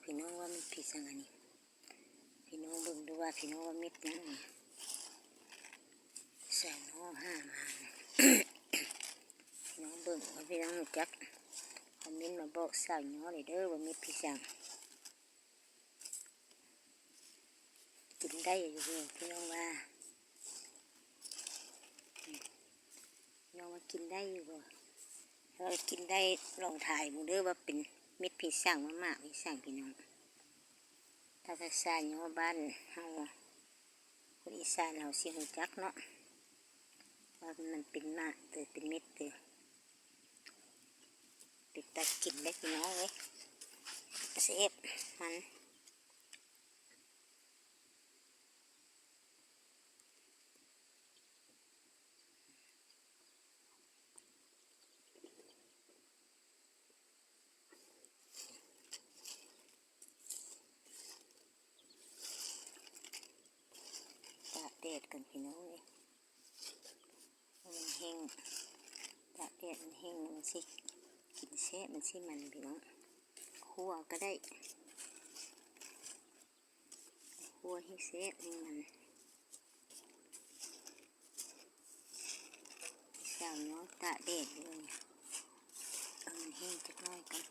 ພີ່ນ້ອງວ່າເມັດຜີສັງອັນນີ້? ພີ່ນ້ອງເບິ່ງດູວ່າ ພີ່ນ້ອງວ່າເມັດຫຍັງນີ້? ສາວນ້ອຍຫາມາ ພີ່ນ້ອງເບິ່ງວ່າ ພີ່ນ້ອງຮູ້ຈັກ ຄອມເມັນມາບອກສາວນ້ອຍເດີວ່າເມັດຜີສັງ ກິນໄດ້ຢູ່ບໍ່ ພີ່ນ້ອງວ່າ? ນ້ອງວ່າກິນໄດ້ຢູ່ບໍ່? ຖ້າວ່າກິນໄດ້ ລອງທາຍເບິ່ງເດີວ່າເປັນເມັດຜີສັງ ວ່າໝາກຜີສັງ ພີ່ນ້ອງ. ຖ້າພາສາຫຍໍ້ບ້ານເຮົາ ຄົນອີສານເຮົາຊິຮູ້ຈັກເນາະ ວ່າມັນເປັນໝາກເຕີ ເປັນເມັດເຕີ. ເປັນຕາກິນເດ້ ພີ່ນ້ອງເອີຍ ແຊບ ມັນ. ຕາກແດດກ່ອນ ພີ່ນ້ອງເອີຍ ໃຫ້ມັນແຫ້ງ ຕາກແດດໃຫ້ມັນແຫ້ງ ມັນຊິກິນແຊບ ມັນຊິມັນ ພີ່ນ້ອງ. ຂົ້ວກໍໄດ້ ຂົ້ວໃຫ້ແຊບ ໃຫ້ມັນ. ສາວນ້ອຍຕາກແດດຢູ່ ເອົາມັນແຫ້ງຈັກໜ້ອຍກ່ອນ.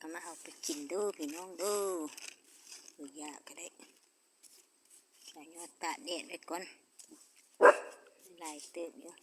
ກໍມາເອົາໄປກິນເດີ ພີ່ນ້ອງເດີ ບໍ່ຢາກກໍໄດ້ ສາວນ້ອຍຕາກແດດໄວ້ກ່ອນ ຫຼາຍເຕີບຢູ່.